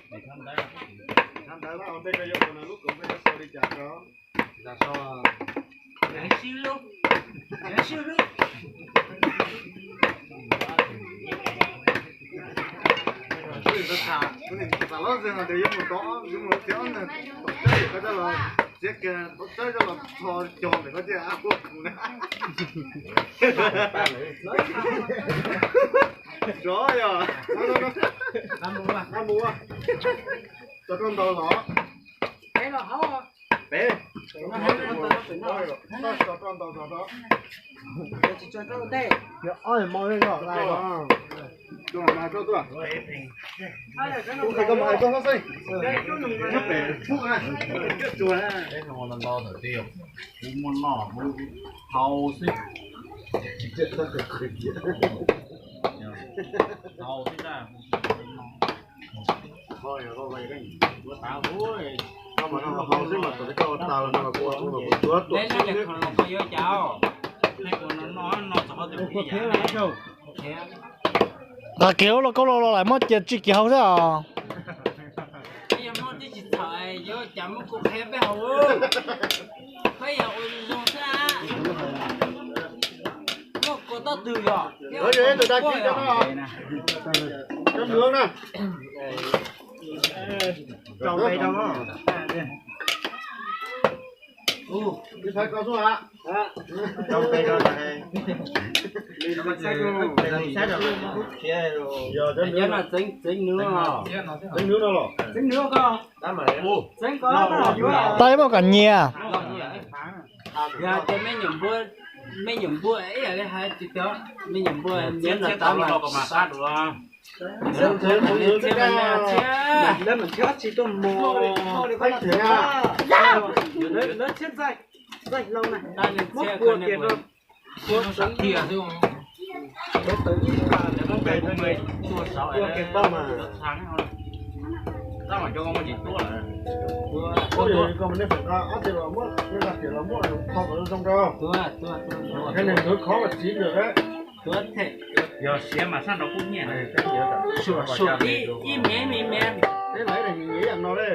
Thab ntawd ua ntej koj yuav ua no lub koom koj yuav sau li cas rau? Xav los ntseg hais tias yuav mus tod, yuav mus txiav ob nag tom teb, koj coj los txiav kiag tom teb coj los txho cog ntawm koj tiaj ab quaj kuv na. Rov yog, tso rau ntawd los. Peb, tso rau ntawd los. Kuv muaj noj kuv haus xwb. Haus xwb. Koj mas no haus xwb mas, koj tas no mas kuv ua kuv tuav tuam xwb. Nqa kiag lub lauj kaub los los lawm muab cia tsij kiag haus xwb os. Tus dab tsi cov no, cov nws na. Rau pe rau. Ib thaiv koj xwb a. Txeeb nws no los? Txeeb nws ko. Tau ib muaj kom nyias. Yog tias me nyuam npua, me nyuam npua ib yam li hais tias cov me nyuam npua nyiav no tas mas. Lawv mam nrhiav tsis tuaj mus, lawv thiab ntxaij, ntxaij hlau na, muab pua kiag rau, pua xwb, pua tau ib pas, pua kiag pab mas. Ua yog koj mas nej feem nqa ob tias los muab, nej nqa tias los muab kho kom zoo rau. Koj niag ntawd khov mas txiv lawm. Yog siav mas sab nraud kuj nyiaj. Ib me me me, peb lawv nyiam ib yam no li.